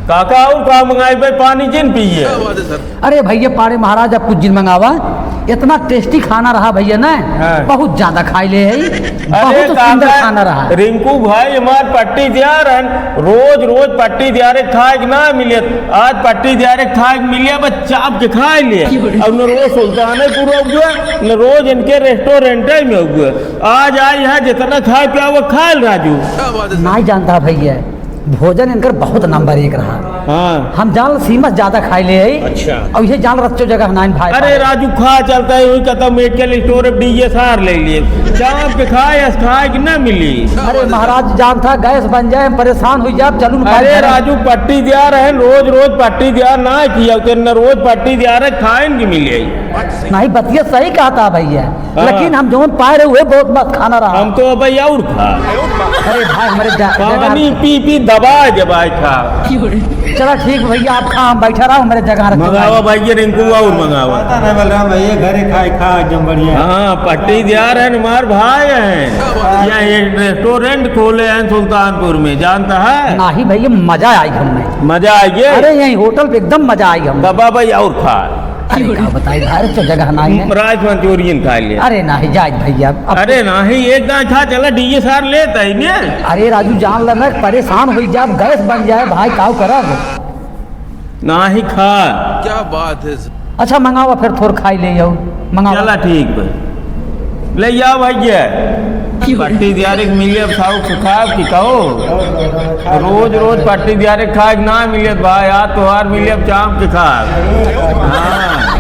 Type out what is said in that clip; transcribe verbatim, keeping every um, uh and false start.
काका, और का मंगाई बे? पानी जिन पिए। अरे भइया, पाड़े महाराज, अब कुछ जिन मंगावा। इतना tasty खाना रहा भइया ना, हाँ। बहुत ज्यादा खाई ले है, अरे बहुत सुंदर काका, खाना रहा। रिंकू भाई हमार पट्टी दियार हन, रोज रोज पट्टी दियारे खाए के ना मिले। आज पट्टी दियारे खाए के मिले, बस चाप के खाए लिए। और न रोज सुल्तानपुर हो गया, न रोज इनके restaurant में हो गया। आज आए यहाँ जितना खाए पिया वो खाए ल राजू। नाहीं जानता भइया, भोजन इनकर बहुत नंबर एक रहा। हाँ। हम जान सीमस ज्यादा खाई ले है। अच्छा। और ये जान रच्चो जगह नाइन भाई अरे भाई। राजू खा चलता है, वही कहता medical store अब डीजे सार ले लिए। चाप के खाए, अस खाए कि ना मिली। अरे महाराज जानता गैस बन जाए, हम परेशान हो जाए, चलू न खाए अरे घर। राजू पट्टी दियार है, रोज रोज पट्टी दियार ना किया, उतने रोज पट्टी दियार है, खाए न की मिले। नाहीं, बतिया सही कहता भइया। हाँ। लेकिन हम जौन पाए रहे, उहे बहुत मस्त खाना रहा। हम तो अब और खा। अरे भाई, हमरे जा-, पानी जगह पी पी दबाए दबाए खा। चला ठीक भइया, आप खा, हम बैठा रहा, हमरे जगह रख। मंगावा भाई, ये रिंकू और मंगावा। पता नहीं बलराम भइया, घरे खाए खा एकदम बढ़िया। हाँ, पट्टी दियार है, हमार भाई हैं। या ये restaurant खोले हैं सुल्तानपुर में, जानता है? नाहीं भइया, मजा आई हमने। मजा आई गया? अरे यहीं होटल पे एकदम मजा आई हमने। दबा भाई और खा। अरे का बताई भाई, तो जगह नाहीं है। Rice Manchurian खाए ले। अरे नाहीं, जाए भइया, अब अरे नाहीं, एक दाईं खा चला, डीजे सार लेत है ने। अरे राजू, जान ले ना, परेशान हो जाए, गैस बन जाए भाई, काऊ करब? नाहीं खा। क्या बात है। अच्छा मंगावा, फिर थोर खाई ले आओ, मंगावा। चला ठीक बा। ले आओ भइया। पट्टी दियारे के मिले अब साहू के खाब कि कहो? रोज रोज पट्टी दियारे के खाए के ना मिले भाई, आज तोहार मिले अब चाप के खाब। हाँ।